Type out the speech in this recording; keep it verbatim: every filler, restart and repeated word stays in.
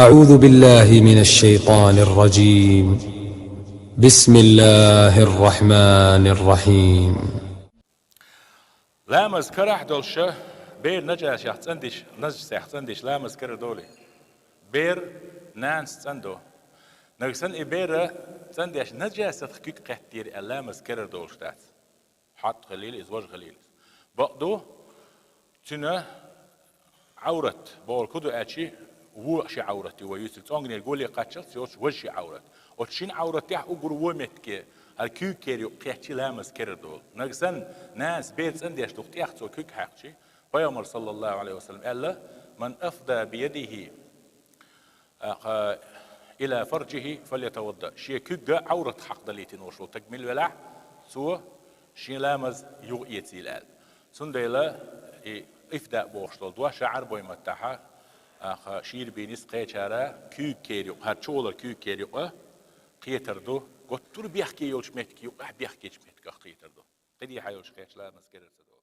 أعوذ بالله من الشيطان الرجيم. بسم الله الرحمن الرحيم. Ламаз карахь долуш, бер нажасех цӀандеш, нажасех цӀандеш ламаз карар долий? Бер нанас цӀандо. Нагахь санна и бер цӀандеш нажасатах куьг кхеттера аьлла ламаз карар долуш дац. Хьатта хилийла иза, важа хилийла иза. Бакъду, цуьнан Ӏаврат бохург хӀун ду аьлча, вон ши Ӏаврат ю вай юьсург, цӀонгара голе кхаччалц йоцуш важа ши Ӏаврат. Оцу шина Ӏавратехь уггар вон меттиге хӀара куьйга кер юкъа кхетча ламаз карар долу. Нагахь санна нанас бер цӀандеш дукха тӀех цо куьг хьаькхчи, Пайхамар, саллаллаху Ӏалайхи ва саллам, аьлла: «Ман афда биядихи, аха, ила фарджихи фальятавадда». Шен куьг Ӏаврат хьакха далийтина волуш волу стаг мила велахь, цо шен ламаз юха эцийла аьлла. Цундела и ифда бохуш долу дош Ӏарбойн маттахь, аха, шийра бийна иза кхечара куьйга кер юкъа, хӀара чувалар куьйга кер юкъа кхетар ду, гуттар а бехке йолчу меттиге юкъахь бехкечу меттигах кхетар ду. КхидӀа хьан йолчу кхечу ламаз карар ца долу.